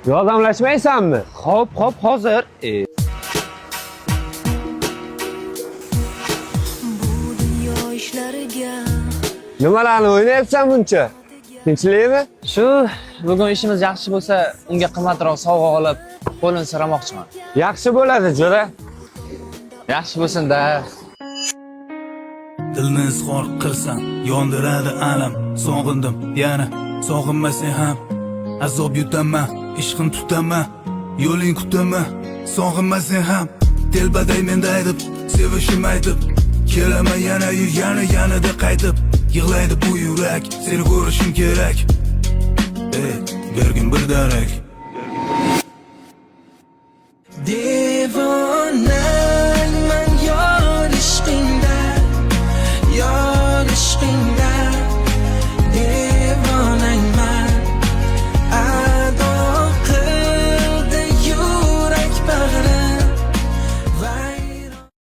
Yordamlashmaysanmi? Xo'p, xo'p, hozir. Bu dunyo ishlariga Nimalarni o'ynayapsan buncha? Tinchlikmi? Shu bugun ishimiz yaxshi bo'lsa, unga qimmatroq sovg'a olib, qo'lini so'ramoqchiman. Yaxshi bo'ladi, jo'ra. Yaxshi bo'lsin-da. Dilni izhor qilsam yondiradi alam. Sog'indim yana, sog'inmasang ham azob yutaman, ishqim tutaman, yo'ling kutaman. Sog'inmasang ham telbaday menday deb sevishim aytib kelaman yana, yana yanada qaytib. Yig'laydi bu yurak, seni ko'rishim kerak. Ey, bergin bir darak.